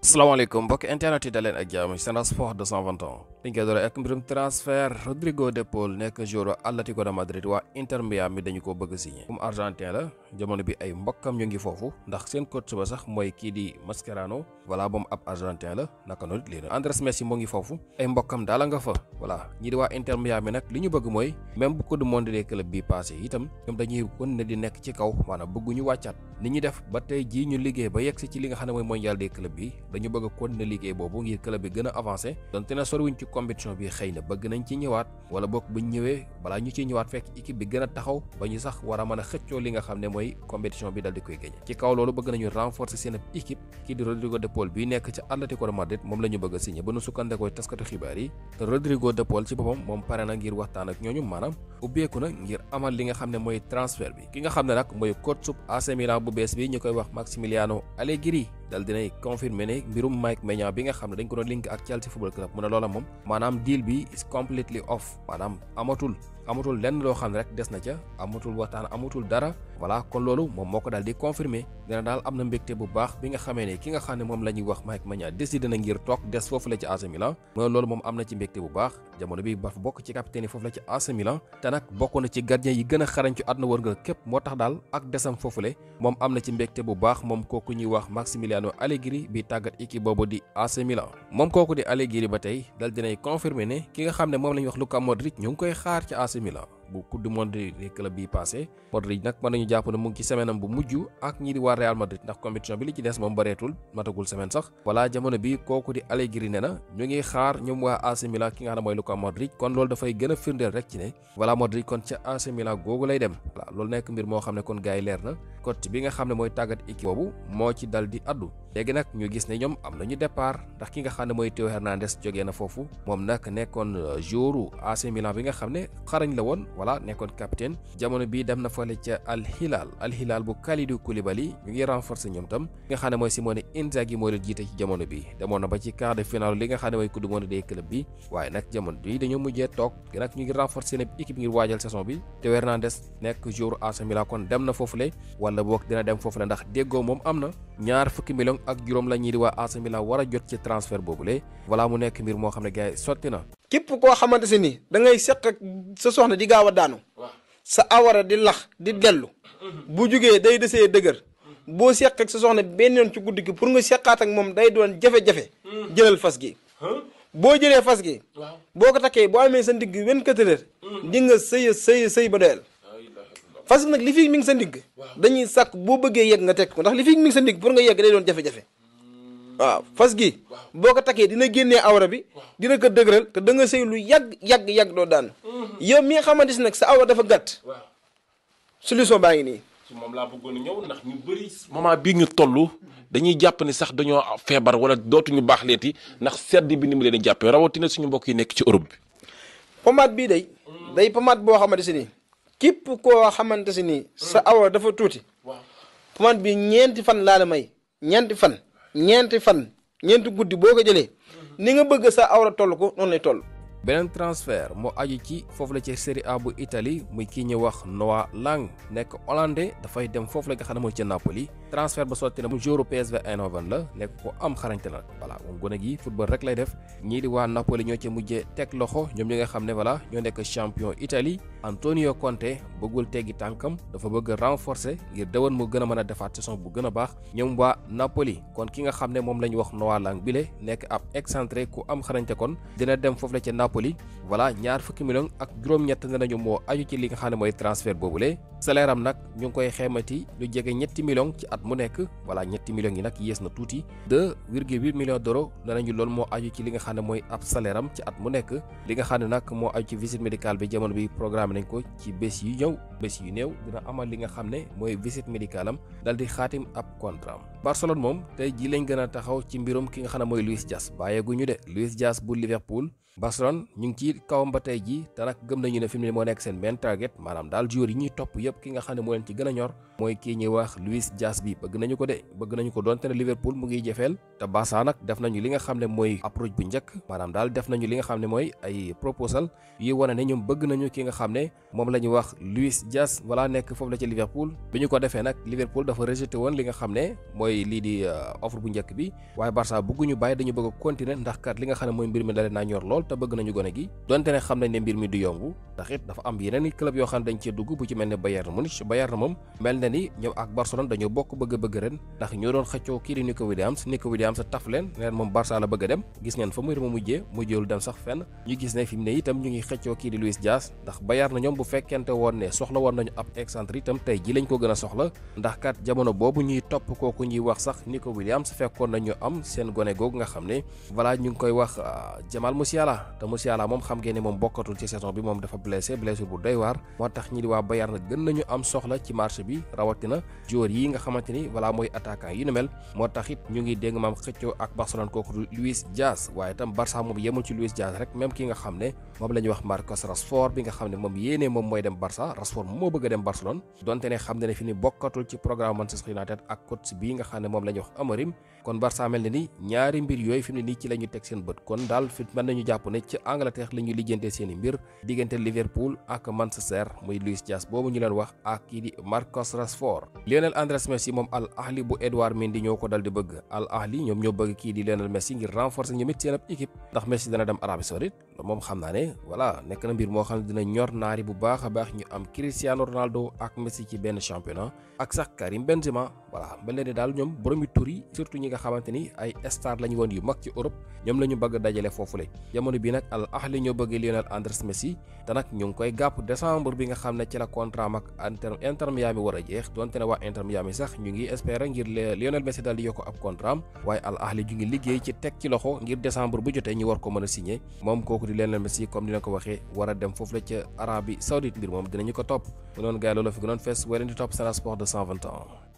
salaamaaleykum mbokk internet yi daleen ak jàmm ci Sen Sport 221 dañ koy doore ak mbirum transfert Rodrigo de Paul nekk joueur Atlético de Madrid waa Inter Miami dañu ko bëgg signé comme argentin la jamono bi ay mbokkam ñu ngi foofu ndax seen coach ba sax mooy kii di Mascherano voilà moom ab argentin la naka noonu lii na Andrés Messi moo ngi foofu ay mbokkam daala nga fa voilà ñii di waa Inter Miami nag li ñu bëgg mooy même bu Coupe du monde des clubs bi passé itam ñoom dañuy kon ne di nekk ci kaw maanaam bëgguñu wàccaat ni ñu def ba tey jii ñu liggéey ba yegg si ci li nga xam ne mooy mondial des clubs bi dañu bëgg a continuer liggéey boobu ngir club bi gën a avancé donte na soriwuñ ci compétition bi xëy na bëgg nañ ci ñëwaat wala bokk buñ ñëwee balaa ñu ciy ñëwaat fekk équipe bi gën a taxaw ba ñu sax war a mën a xëccoo li nga xam ne mooy compétition bi dal di koy gagné ci kaw loolu bëgg nañu renforcer seen équipe kii di Rodrigo de Paul bi nekk ci Atlético de Madrid moom la ñu bëgg a signé ba nu sukkandekoo taskatu xibaar yi te Rodrigo de Paul ci boppam moom pare na ngir waxtaan ak ñooñu maanaam ubbeeku na ngir amal li nga xam ne mooy transfert bi ki nga xam ne nag mooy coach sub AC Milan bu bees bi ñu koy wax Massimiliano Allegri dal dinay confirmer ne mbirum Mike Maignan bi nga xam ne dañ ko doon link ak Chelsea Football Club mu ne loola moom maanaam deal bi is completely off maanaam amatul lenn loo xam ne rek des na ca amatul waxtaan amatul dara voilà kon loolu moom moo ko daal di confirmer dina daal am na mbégte bu baax bi nga xamee ne ki nga xam ne moom la ñuy wax Mike Maignan décidé na ngir toog des foofu la ci AC Milan mooy loolu moom am na ci mbégte bu baax jamono bi ba bokk ci capitaine yi foofu la ci AC Milan te nag bokk na ci gardien yi gën a xarañ ci àdduna wërngal képp moo tax daal ak desam foofule moom am na ci mbégte bu baax moom kooku ñuy wax Massimiliano Allegri bi tàggat équipe boobu di AC Milan moom kooku di Allegri ba tey dal dinay confirmer ne ki nga xam ne moom la ñuy wax Luka Modric ñu ngi koy xaar ci AC Milan bu coupe du monde des clubs bi passé Modric nag mën nañu jàpp ne mu ngi ci semaine am bu mujj ak ñi di waa Real Madrid ndax compétition bi li ci des moom bareetul matagul semaine sax voilà jamono bi kooku di Allegri ne na ñu ngi xaar ñoom waa AC Milan ki nga xam ne mooy Luka Modric kon loolu dafay gën a firndeel rek ci ne voilà Modric kon ca AC Milan googu lay dem voilà loolu nekk mbir moo xam ne kon gars yi leer na coach bi nga xam ne mooy tàggat équipe boobu moo ci dal di addu léegi nag ñu gis ne ñoom am nañu départ ndax ki nga xam ne mooy Théo Hernandez jógee na foofu moom nag nekkoon joueur AC Milan bi nga xam ne xarañ la woon voilà nekkoon capitaine jamono bii dem na fale ca Al Hilal bu Kalidou Koulibaly ñu ngi renforcer ñoom tam li nga xam ne mooy Simone Inzaghi moo leen jiite ci jamono bi demoon na ba ci quart de finale li nga xam ne mooy coupe du monde des clubs bi waaye nag jamono bi dañoo mujjee toog nag ñu ngi renforcer seen équipe ngir waajal saison bi Théo Hernandez nekk joueur AC Milan kon dem na foofule wala boog dina dem foofule ndax déggoo moom am na ñaar fukki million ak juróom la ñii di waa AC Milan war a jot ci transfert boobule voilà mu nekk mbir moo xam ne gars yi sotti na. képp koo xamante si ni da ngay seq ak sa soxna di gaaw a daanu sa awara di lax di dellu bu jugee day desee dëgër boo seq ak sa soxna benn yoon ci guddi gi pour nga seqaat ak moom day doon jafe-jafe jëlal fas gi boo jëlee fas gi boo ko takkee boo amee sa ndigg 24 heures di nga sëy ba doyal fas gi nag li fii mi ngi sa ndigg dañuy sàkk boo bëggee yegg nga teg ko ndax li fii mi ngi sa ndigg pour nga yegg day doon jafe-jafe waaw fas gi boo ko takkee dina génnee awra bi dina ko dëgëral te da nga sëy lu yàgg doo daan yow mi nga xamante si nag sa awra dafa gàtt solution baa ngi nii ci moom laa bëggoon a ñëw ndax ñu bëri moment bii ñu toll dañuy jàpp ni sax dañoo feebar wala dootuñu baax leeti ndax sedd bi ni mu leen di jàppee rawatina suñu mbokk yi nekk ci Europe bi pomade bii day pomade boo xamante si nii képp koo xamante si nii sa awra dafa tuuti pomade bi ñeenti fan laa la may ñeenti guddi boo ko jëlee ni nga bëgg sa awra toll ko noonu lay toll. beneen transfert moo aju ci foofu la ci Serie A bu Italie muy kii ñu wax Noah Lang nekk hollandais dafay dem foofu la nga xam ne mooy ca Napoli transfert ba sotti na mu joueur PSV Eindhoven la nekk ko am xarañte nag voilà moom gone gi football rek lay def ñii di waa Napoli ñoo ci mujjee teg loxo ñoom ñi nga xam ne voilà ñoo nekk champion Italie Antonio Conte bëggul teggi tànkam dafa bëgg renforcer ngir déwén mu gën a mën a defaat saison bu gën a baax ñoom waa Napoli kon ki nga xam ne moom la ñu wax Noah Lang bile nekk ab excentré ku am xarañte kon dina dem foofu la ca Napoli voilà ñaar fukki million ak juróom-ñett ne nañu moo aju ci li nga xam ne mooy transfert boobule salaire am nag ñu ngi koy xeemati lu jege ñetti millions ci at mu nekk voilà ñetti millions yi nag yées na tuuti 2,8 millions d'euros ne nañu loolu moo aju ci li nga xam ne mooy ab salaire am ci at mu nekk li nga xam ne nag moo aju ci visite médicale bi jamono bi programme nañ ko ci bés yu néew dina amal li nga xam ne mooy visite médicale am dal di xaatim ab contrat am Barcelone moom tey ji lañ gën a taxaw ci mbirum ki nga xam ne mooy Luis Diaz bàyyeeguñu de Luis Diaz bu Liverpool Barcelone ñu ngi ci kawam ba tey jii te nag gëm nañu ne fi mu ne moo nekk seen benn target maanaam daal joueur yi ñuy topp yëpp ki nga xam ne moo leen ci gën a ñor mooy kii ñuy wax Luis Diaz bi bëgg nañu ko doonte ne Liverpool mu ngi jëfeel te Barça nag def nañu li nga xam ne mooy approche bu njëkk maanaam daal def nañu li nga xam ne mooy ay proposal yi wane ne ñoom bëgg nañu ki nga xam ne moom la ñuy wax Luis Diaz wala nekk foofu la ci Liverpool bi ñu ko defee nag Liverpool dafa rejeté woon li nga xam ne mooy mooy lii di offre bu njëkk bi waaye Barça bëgguñu bàyyi dañu bëgg a continuer ndax kat li nga xam ne mooy mbir mi dalee naa ñor lool te bëgg nañu gone gi donte ne xam nañ ne mbir mi du yomb ndax it dafa am yeneen i club yoo xam ne dañ cee dugg bu ci mel ne Bayern Munich Bayern moom mel na ni ñoom ak Barcelone dañoo bokk bëgg ren ndax ñoo doon xëccoo kii di Nico Williams taf leen neen moom Barça la bëgg a dem gis ngeen fa mbir ma mujjeewul dem sax fenn ñu gis ne fi mu ne itam ñu ngi xëccoo kii di Luis Diaz ndax Bayern na ñoom bu fekkente woon ne soxla woon nañu ab excentrique itam tey ji lañ ko gën a soxla ndax kat jamono boobu ñuy topp kooku ñuy wax sax Nico Williams fekkoon nañu am seen gone googu nga xam ne voilà ñu ngi koy wax Jamal Musiala te Musiala moom xam ngeen ne moom bokkatul ci saison bi moom dafa blessure bu doy waar moo tax ñi di waa Bayern na gën nañu am soxla ci marché bi rawatina joueur yi nga xamante ni voilà mooy attaquant yi nu mel moo tax it ñu ngi dégg maam xëccoo ak Barcelone kooku Luis Diaz waaye itam Barça moom yemul ci Luis Diaz rek même ki nga xam ne moom la ñuy wax Marcos Rashford bi nga xam ne moom yéenee moom mooy dem Barça Rashford moo bëgg a dem Barcelone donte ne xam ne fi ni bokkatul ci programme Manchester United ak coach bii nga xam ne moom la ñuy wax Amorim kon Barça mel ne ni ñaari mbir yooyu fi mu ne nii ci la ñu teg seen bët kon daal fi mën nañu jàpp ne ci Angleterre la ñuy lijjantee seen i mbir diggante Liverpool ak Manchester muy Luis Diaz boobu ñu leen wax ak kii di Marcos Rashford. Lionel Andrés Messi moom Al Ahly bu Edouard Mendy ñoo ko dal di bëgg Al Ahly ñoom ñoo bëgg kii di Lionel Messi ngir renforcer ñoom it seen ab équipe ndax Messi dana dem Arabie Saoudite moom xam naa ne voilà nekk na mbir moo xam ne dina ñor naari bu baax a baax ñu am Cristiano Ronaldo ak Messi ci benn championnat ak sax Karim Benzema voilà mel na ni daal ñoom boromi tur yi surtout ñi nga xamante ni ay star lañu woon yu mag ci Europe ñoom la ñu bëgg dajale foofule jamono bi nag Al Ahly ñoo bëgg Lionel Andrés Messi te nag ñu ngi koy gàpp décembre bi nga xam ne ci la contrat ak Inter Miami war a jeex donte ne waa Inter Miami sax ñu ngi espérer ngir Lionel Messi daal di yokk ab contrat waaye Al Ahly ñu ngi liggéey ci teg ci loxo ngir décembre bu jotee ñu war ko mën a signé moom kooku di Lionel Messi comme ni leen ko waxee war a dem foofu la ca Arabie Saoudite mbir moom dinañu ko topp mu noonu gars yi loolu fi gënoon fees wala di topp Sen Sport 221